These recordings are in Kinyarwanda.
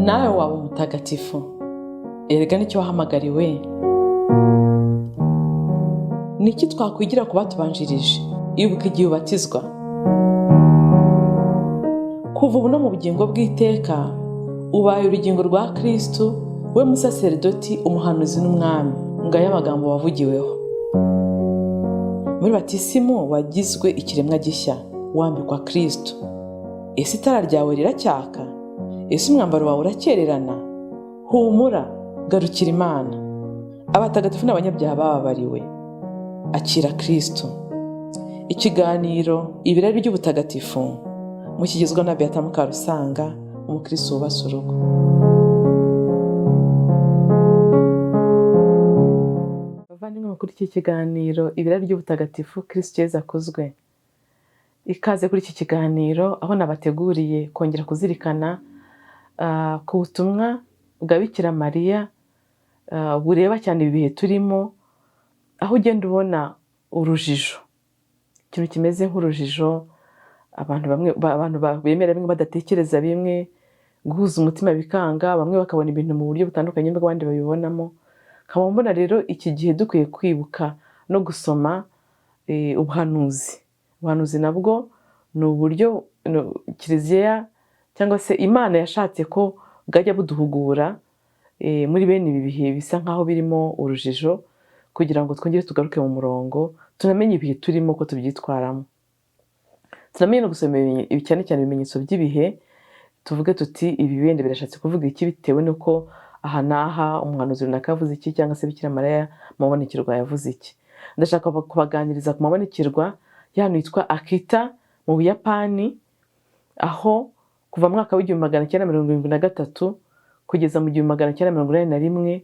Nawe waba umutagatifu, erega nicyo wahamagariwe. Ni iki twakwigira ku batubanjirije? Ibuka igihe ubatizwa. Kuva ubu no mu bugingo bw'iteka, ubaye urugingo rwa Kristu, we musaseridoti, umuhanuzi n'umwami. Ngayo amagambo wavugiweho muri batisimu. Wagizwe ikiremwa gishya, wambikwa Kristu. Ese itara ryawe riracyaka? Ese umwambaro wawe urakererana? Humura, garukira Imana. Abatagatifu n'abanyabyaha bababariwe. Akira Kristu. Ikiganiro Ibirari by'Ubutagatifu mukigezwa na Beata Mukarusanga, umukristo wubatse urugo. Bavandimwe bakuri iki kiganiro Ibirari by'Ubutagatifu, Kristu Yezu akuzwe. Ikaze kuri iki kiganiro, aho nabateguriye kongera kuzirikana ku butumwa bwa Bikira Mariya bureba cyane ibi bihe turimo, aho ugenda ubona urujijo, ikintu kimeze nk'urujijo, abantu bamwe, abantu bemera bimwe badatekereza bimwe, guhuza umutima bikanga, bamwe bakabona ibintu mu buryo butandukanye n'ubwo babibonamo. Nkaba mbona rero iki gihe dukwiye kwibuka no gusoma ubuhanuzi. Ubuhanuzi nabwo ni uburyo Kiliziya cyangwa se Imana yashatse ko bwajya buduhugura muri bene ibi bihe bisa nk'aho birimo urujijo, kugira ngo twongere tugaruke mu murongo, tunamenye ibihe turimo ko tubyitwaramo, tunamenye no gusoma cyane cyane ibimenyetso by'ibihe, tuvuge tuti ibi wenda birashatse kuvuga iki, bitewe n'uko aha n'aha umuhanuzi runaka yavuze iki, cyangwa se Bikira Mariya mu mabonekerwa yavuze iki. Ndashaka kubaganiriza ku mabonekerwa y'ahantu hitwa Akita mu Buyapani, aho kuva mu mwaka w'1973 kugeza mu 1981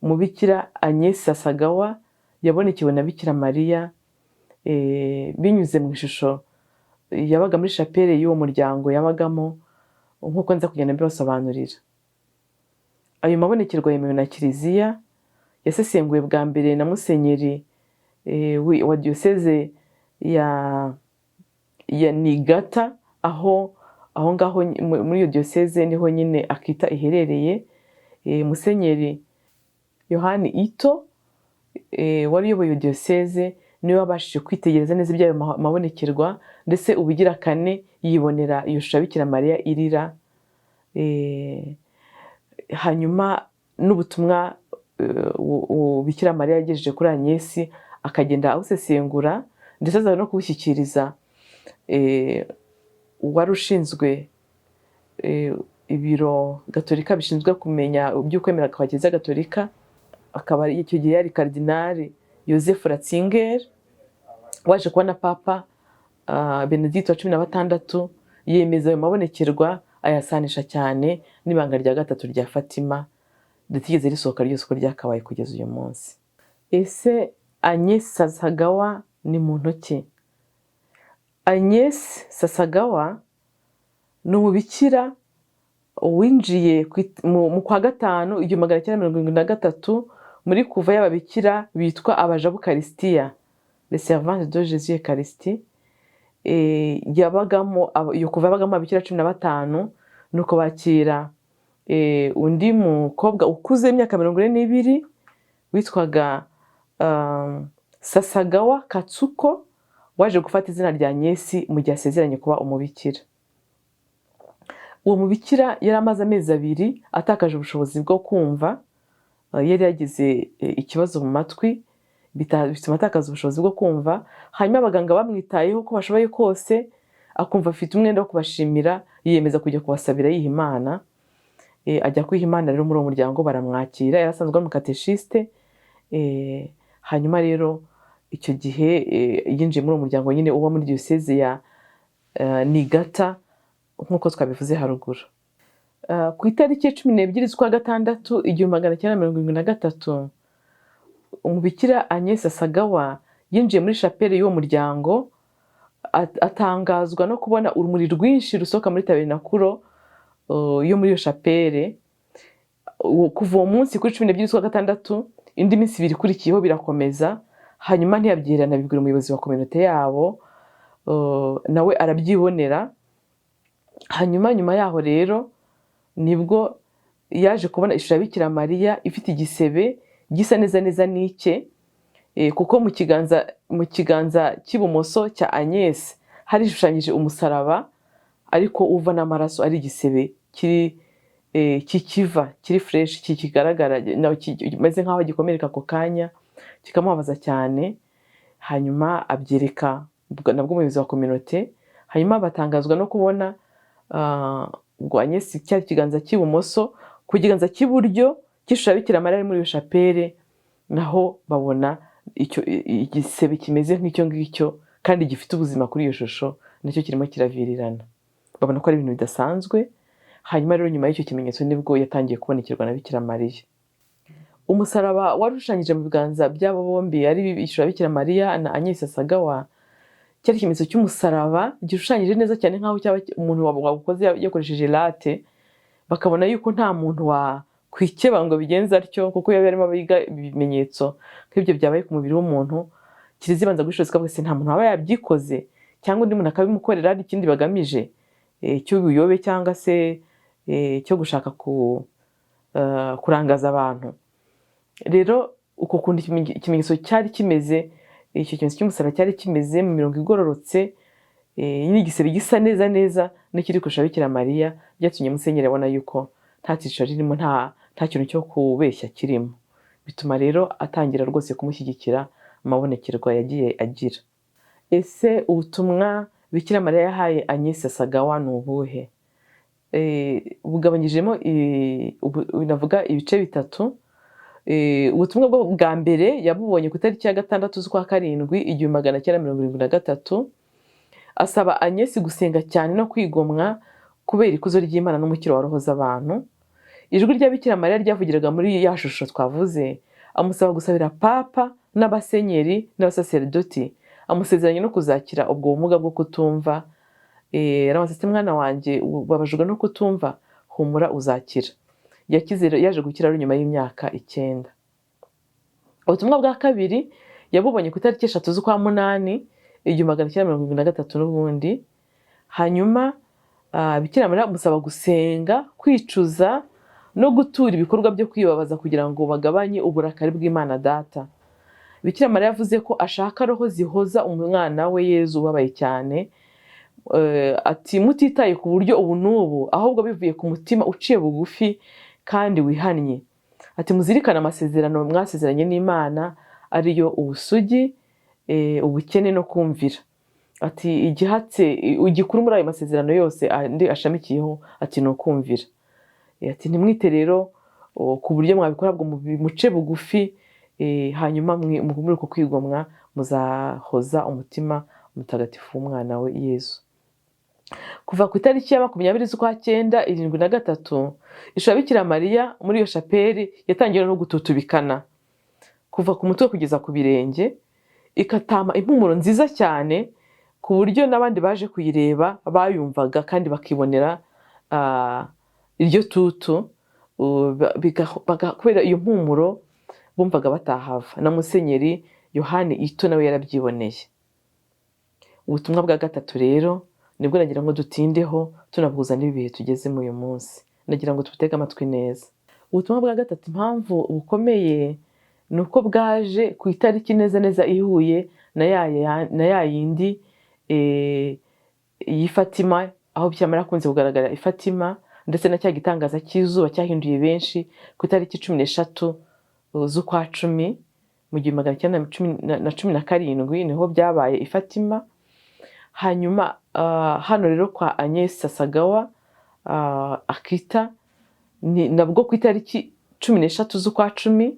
umubikira Agnes Sasagawa yabonekewe na Bikira Mariya binyuze mu ishusho yabaga muri chapelle y'uwo muryango yabagamo, nk'uko nza kugenda mbibasobanurira. Ayo mabonekerwa yemewe na Kiliziya, yasesenguwe bwa mbere na musenyeri wa diyoseze ya Niigata, aho ngaho muri iyo diyoseze niho nyine Akita iherereye. Musenyeri Yohani Ito wari uyoboye iyo diyoseze niwe wabashije kwitegereza neza iby'ayo mabonekerwa, ndetse ubugira kane yibonera iyo shusho ya Bikira Mariya irira, hanyuma n'ubutumwa Bikira Mariya yagejeje kuri Agnès akagenda abusesengura, ndetse aza no kubushyikiriza uwari ushinzwe ibiro gatolika bishinzwe kumenya iby'ukwemera kwa Kiliziya Gatolika, akaba icyo gihe yari Karidinali Yosefu Ratzinger, waje kuba na Papa Benedicte wa 16. Yemeza ayo mabonekerwa, ayasanisha cyane n'ibanga rya gatatu rya Fatima ritigeze risohoka ryose uko ryakabaye kugeza uyu munsi. Ese Agnes Sasagawa ni muntu ki? Agnes Sasagawa ni umubikira winjiye mu kwa gatanu 1973 muri couvent y'ababikira bitwa Abajabukarisitiya, Les Servantes de Jésus Eucharistie. Yabagamo, iyo couvent yabagamo ababikira 15, nuko bakira undi mukobwa ukuze imyaka 42 witwaga Sasagawa Katsuko, waje gufata izina rya Agnès mu gihe asezeranye kuba umubikira. Uwo mubikira yari amaze amezi 2 atakaje ubushobozi bwo kumva, yari yagize ikibazo mu matwi bituma atakaza ubushobozi bwo kumva. Hanyuma abaganga bamwitayeho uko bashoboye kose, akumva afite umwenda wo kubashimira, yiyemeza kujya kubasabira yiha Imana. Ajya kwiha Imana rero muri uwo muryango, baramwakira. Yari asanzwe ari umukateshiste. Hanyuma rero icyo gihe yinjiye muri uwo muryango nyine uba muri diyoseze ya Niigata, nk'uko twabivuze haruguru. Ku itariki 12 z'ukwa gatandatu 1973, umubikira Agnes Sasagawa yinjiye muri chapelle y'uwo muryango, atangazwa no kubona urumuri rwinshi rusohoka muri tabernakuro yo muri iyo chapelle. Kuva uwo munsi kuri 12 z'ukwa gatandatu, indi minsi 2 ikurikiyeho birakomeza. Hanyuma ntiyabyihererana, abibwira umuyobozi wa communauté yabo, nawe arabyibonera. Hanyuma nyuma yaho rero nibwo Yaje kubona ishusho ya Bikira Mariya ifite igisebe gisa neza neza n'icye, kuko mu kiganza cy'ibumoso cya Agnes hari ishushanyije umusaraba ariko uva n'amaraso, ari igisebe kiri kikiva, kiri fresh, kikigaragara, kimeze nk'aho gikomereka ako kanya, kikamubabaza cyane. Hanyuma abyereka nabwo umuyobozi wa communauté. Hanyuma batangazwa no kubona ubwo Agnes cyari ikiganza cy'ibumoso, ku kiganza cy'iburyo cy'ishusho ya Bikira Mariya ari muri iyo chapelle, naho babona icyo igisebe kimeze nk'icyo ngicyo kandi gifite ubuzima kuri iyo shusho, nacyo kirimo kiravirirana. Babona ko ari ibintu bidasanzwe. Hanyuma rero nyuma y'icyo kimenyetso nibwo yatangiye kubonekerwa na Bikira Mariya. Umusaraba wari ushushanyije mu biganza by'abo bombi, ari ishusho ya Bikira Mariya na Agnes Sagawa, cyari ikimenyetso cy'umusaraba gishushanyije neza cyane nk'aho cyaba umuntu wawukoze yakoresheje latte. Bakabona yuko nta muntu wakwikeba ngo bigenze atyo, kuko iyo barimo biga ibimenyetso nk'ibyo byabaye ku mubiri w'umuntu, Kiliziya ibanza gushishoza ikavuga se nta muntu waba yabyikoze cyangwa undi muntu akabimukorera, hari ikindi bagamije cy'ubuyobe cyangwa se cyo gushaka kurangaza abantu. Rero uko kuntu ikimenyetso cyari kimeze, icyo kimenyetso cy'umusaraba cyari kimeze mu mirongo igororotse n'igisebe gisa neza neza n'ikiri kurusha Bikira Mariya, byatumye musenyeri abona yuko nta tisho ririmo, nta kintu cyo kubeshya kirimo. Bituma rero atangira rwose kumushyigikira mu mabonekerwa yagiye agira. Ese ubutumwa Bikira Mariya yahaye Agnes Sagawa ni ubuhe? Bugabanyijemo navuga ibice bitatu. Ubutumwa bwo bwa mbere yabubonye ku itariki ya 6 z'ukwa 7 1973, asaba Agnes gusenga cyane no kwigomwa kubera ikuzo ry'Imana n'umukiro wa roho z'abantu. Ijwi rya Bikira Mariya ryavugiraga muri ya shusho twavuze, amusaba gusabira papa n'abasenyeri n'abasaseridoti, amusezeranya no kuzakira ubwo bumuga bwo kutumva. Aramubaza ati: "Mwana wanjye, ubabajwe no kutumva? Humura, uzakira." Yakize, yaje gukira ari nyuma y'imyaka 9. Ubutumwa bwa kabiri yabubonye ku itariki 3 z'ukwa 8 1973 n'ubundi. Hanyuma Bikira Mariya amusaba gusenga, kwicuza no gutura ibikorwa byo kwibabaza kugira ngo bagabanye uburakari bw'Imana Data. Bikira Mariya yavuze ko ashaka roho zihoza umwana we Yezu ubabaye cyane. Ati: "Mutitaye ku buryo ubu n'ubu, ahubwo bivuye ku mutima uciye bugufi kandi wihannye." Ati: "Muzirikane amasezerano mwasezeranye n'Imana, ariyo ubusugi, ubukene no kumvira." Ati: "Igihatse igikuru muri ayo masezerano yose andi ashamikiyeho," ati, "ni ukumvira." Ati: "Ntimwite rero ku buryo mwabikora, ahubwo muce bugufi, hanyuma muri uko kwigomwa muzahoza umutima mutagatifu w'umwana we Yezu." Kuva ku itariki ya 20 z'ukwa 9 73, ishusho ya Bikira Mariya muri iyo chapelle yatangiye no gututubikana kuva ku mutwe kugeza ku birenge, ikatama impumuro nziza cyane, ku buryo n'abandi baje kuyireba bayumvaga kandi bakibonera iryo tutu, kubera iyo mpumuro bumvaga batahava. Na Musenyeri Yohani Ito nawe yarabyiboneye. Ubutumwa bwa gatatu rero nibwo nagira ngo dutindeho, tunabuhuza n'ibi bihe tugezemo uyu munsi. Nagira ngo tubutege amatwi neza. Ubutumwa bwa gatatu, impamvu bukomeye ni uko bwaje ku itariki neza neza ihuye na ya yindi y'i Fatima, aho Bikira Mariya akunze kugaragara i Fatima, ndetse na cya gitangaza cy'izuba cyahinduye benshi ku itariki 13 z'ukwa 10 mu 1917, niho byabaye i Fatima. Hanyuma hano rero kwa Agnes Sasagawa Akita ni nabwo ku itariki 13 z'ukwa 10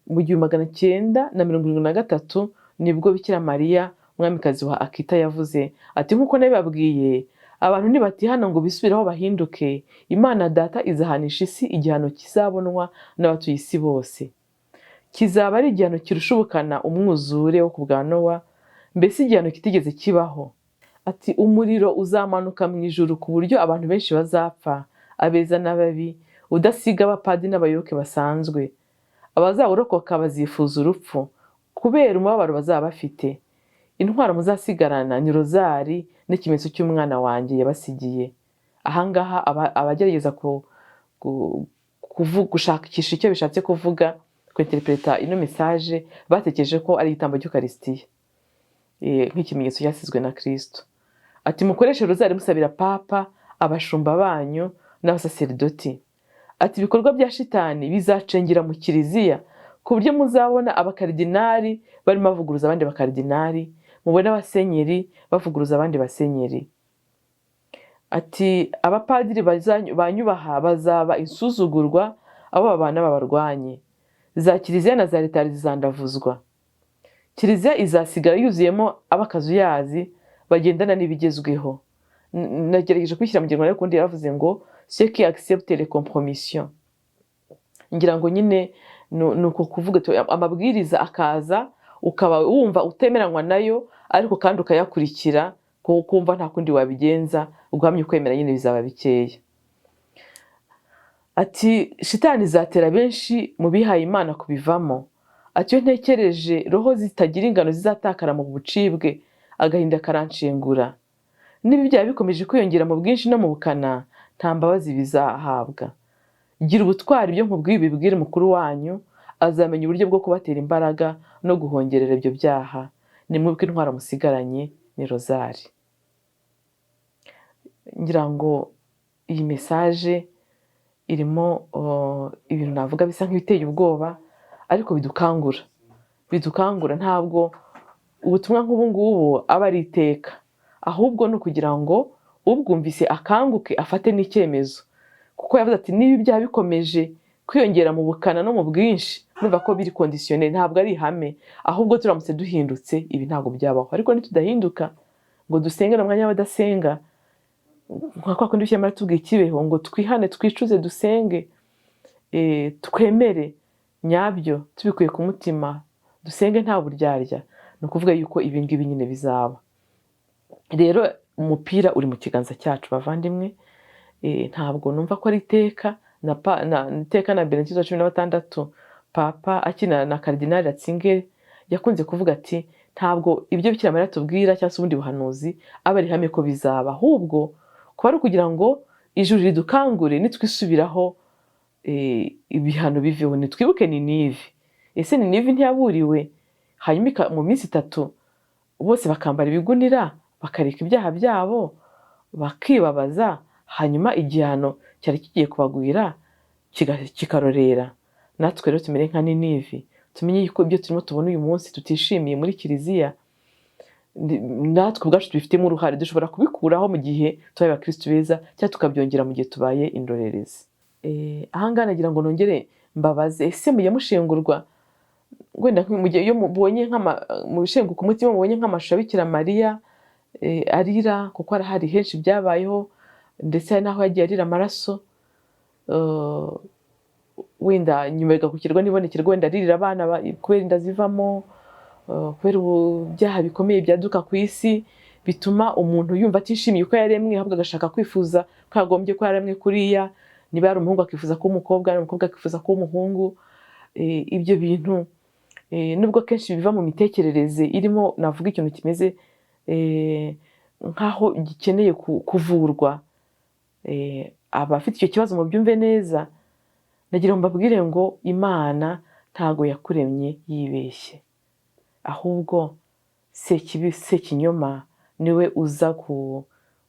mu 1973, nibwo Bikira Mariya umwamikazi wa Akita yavuze ati: "Nk'uko nabibabwiye, abantu nibatihana ngo bisubireho bahinduke, Imana Data izahanisha isi igihano kizabonwa n'abatuye isi bose. Kizaba ari igihano kirusha ubukana umwuzure wo ku bwa Nowa, mbese igihano kitigeze kibaho." Ati: "Umuriro uzamanuka mu ijuru ku buryo abantu benshi bazapfa, abeza n'ababi, udasiga abapadiri n'abayoboke basanzwe. Abazawurokoka bazifuza urupfu kubera umubabaro bazaba bafite. Intwaro muzasigarana ni rozari n'ikimenyetso cy'umwana wanjye yabasigiye." Ahangaha abagerageza Gushakisha icyo bishatse kuvuga, kwinterpreta ino message, batekereje ko ari igitambo cy'Ukarisitiya, nk'ikimenyetso cyasizwe na Kristo. Ati: "Mukoreshe rozari musabira Papa, abashumba banyu n'abasaseridoti." Ati: "Ibikorwa bya shitani bizacengera mu kiliziya ku buryo muzabona abakaridinari barimo bavuguruza abandi bakaridinari, mubone abasenyeri bavuguruza abandi basenyeri." Ati: "Abapadiri banyubaha bazaba insuzugurwa, abo babana babarwanye. Za kiliziya na za leta zizandavuzwa. Kiliziya izasigara yuzuyemo abakazuyazi bagendana n'ibigezweho." Nagerageje kwishyira mu kinyarwanda, ariko undi yaravuze ngo "ceux qui acceptent les compromissions". Ngira ngo nyine ni uko kuvuga amabwiriza akaza ukaba wumva utemeranywa nayo, ariko kandi ukayakurikira kuko kumva nta kundi wabigenza, uguhamya ukwemera nyine bizaba bikeya. Ati: "Shitani izatera benshi mu bihaye Imana kubivamo." Ati: "Iyo ntekereje roho zitagira ingano zizatakara mu bucibwe, agahinda karanshengura. Niba ibyaha bikomeje kwiyongera mu bwinshi no mu bukana, nta mbabazi bizahabwa. Gira ubutwari, ibyo nkubwiye ubibwire mukuru wanyu, azamenya uburyo bwo kubatera imbaraga no guhongerera ibyo byaha. Nimwibuke intwaro musigaranye ni rozari." Ngira ngo iyi message irimo ibintu navuga bisa nk'ibiteye ubwoba, ariko bidukangura, bidukangura. Ntabwo ubutumwa nk'ubu ngubu aba ari iteka, ahubwo ni ukugira ngo ubwumvise akanguke, afate n'icyemezo, kuko yavuze ati: "Niba ibyaha bikomeje kwiyongera mu bukana no mu bwinshi." Numva ko biri conditionnel, ntabwo ari ihame, ahubwo turamutse duhindutse ibi ntabwo byabaho. Ariko nitudahinduka ngo dusenge mu mwanya w'abadasenga, nka kwa kundi Bikira Mariya tubwiye Kibeho ngo twihane, twicuze, dusenge, twemere nyabyo tubikuye ku mutima, dusenge nta buryarya, ni ukuvuga yuko ibi ngibi nyine bizaba. Rero umupira uri mu kiganza cyacu, bavandimwe. Ntabwo numva ko ari iteka na, iteka na Benedicto wa 16, Papa akina na Karidinali Ratzinger, yakunze kuvuga ati: "Ntabwo ibyo Bikira Mariya tubwira cyangwa se ubundi buhanuzi aba ari ihame ko bizaba, ahubwo kuba ari ukugira ngo ijuru ridukangure, nitwisubiraho ibihano biveho." Nitwibuke Ninive. Ese Ninive ntiyaburiwe, hanyuma mu minsi 3 bose bakambara ibigunira, bakareka ibyaha byabo, bakibabaza, hanyuma igihano cyari kigiye kubagwira kikarorera? Natwe rero tumere nka Ninive, tumenye yuko ibyo turimo tubona uyu munsi tutishimiye muri kiliziya, natwe ubwacu tubifitemo uruhare. Dushobora kubikuraho mu gihe tubaye abakirisitu beza, cyangwa tukabyongera mu gihe tubaye indorerezi. Ahangaha nagira ngo nongere mbabaze: ese mujya mushengurwa wenda mu gihe iyo mubonye mu bishenguka umutima, mubonye nk'amashusho ya Bikira Mariya arira? Kuko arahari henshi byabayeho, ndetse hari n'aho yagiye arira amaraso, wenda nyuma bigakurikirwa n'ibonekerwa, wenda aririra abana kubera inda zivamo, kubera ibyaha bikomeye byaduka ku isi bituma umuntu yumva atishimiye uko yaremwe, ahubwo agashaka kwifuza ko yagombye ko yaremwe kuriya, niba yari umuhungu akifuza kuba umukobwa, ari umukobwa akifuza kuba umuhungu. Ibyo bintu, nubwo kenshi biva mu mitekerereze irimo, navuga ikintu kimeze nk'aho gikeneye kuvurwa, abafite icyo kibazo mubyumve neza. Nagira ngo mbabwire ngo Imana ntago yakuremye yibeshye, ahubwo Sekibi, Sekinyoma, niwe uza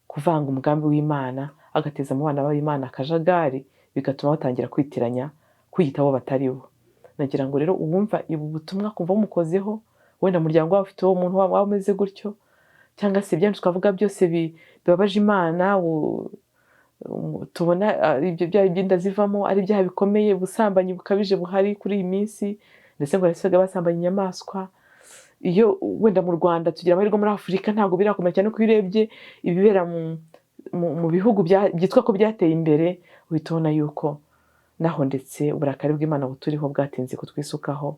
kuvanga umugambi w'Imana, agateza mu bana b'Imana akajagari, bigatuma batangira kwitiranya, kwiyita abo batari bo. Nagira ngo rero uwumva ubu butumwa kumva bumukozeho, wenda umuryango waba ufite uwo muntu waba umeze gutyo, cyangwa se ibyo twavuga byose bibabaje Imana, tubona ibyo byaha by'inda zivamo ari ibyaha bikomeye, ubusambanyi bukabije buhari kuri iyi minsi, ndetse ngo basigaye basambanya inyamaswa. Iyo wenda mu Rwanda tugira amahirwe, muri Afurika ntabwo birakomera cyane, ko iyo urebye ibibera mu bihugu byitwa ko byateye imbere, uhita ubona yuko naho ndetse uburakari bw'Imana buturiho bwatinze kutwisukaho.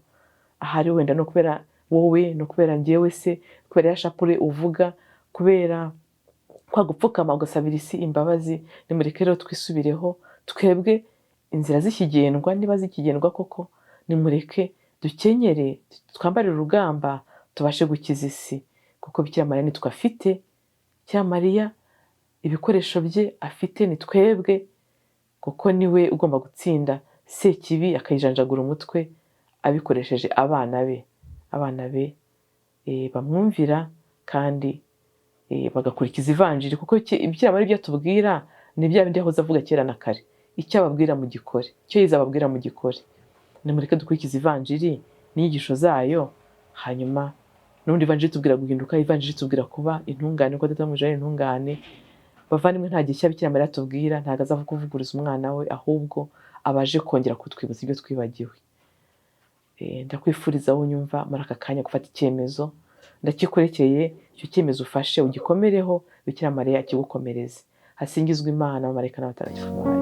Ahari wenda no kubera wowe, no kubera njyewe se, kubera ya shapure uvuga, kubera kwa gupfukama ugasabira isi imbabazi. Nimureke rero twisubireho twebwe, inzira zikigendwa niba zikigendwa koko, nimureke dukenyere, twambarire urugamba, tubashe gukiza isi, kuko Bikira Mariya nitwe afite. Bikira Mariya ibikoresho bye afite ni twebwe, kuko niwe ugomba gutsinda Sekibi. Sekibi akayijanjagura umutwe abikoresheje abana be, abana be bamwumvira kandi bagakurikiza ivanjiri, kuko Bikira Mariya ibyo atubwira ni bya bindi yahoze avuga kera na kare: icyo ababwira mugikore, icyo Yezu ababwira mugikore. Nimureke dukurikize ivanjiri n'inyigisho zayo. Hanyuma n'ubundi ivanjiri itubwira guhinduka, ivanjiri itubwira kuba intungane kuko Data wo mu ijuru ari intungane. Bavandimwe, nta gishya Bikira Mariya atubwira, ntabwo aza kuvuguruza umwana we, ahubwo aba aje kongera kutwibutsa ibyo twibagiwe. Ndakwifuriza wowe unyumva muri aka kanya gufata icyemezo, ndakikurekeye. Icyo cyemezo ufashe ugikomereho, Bikira Mariya akigukomereze. Hasingizwe Imana, abamarayika n'abatagatifu bayo.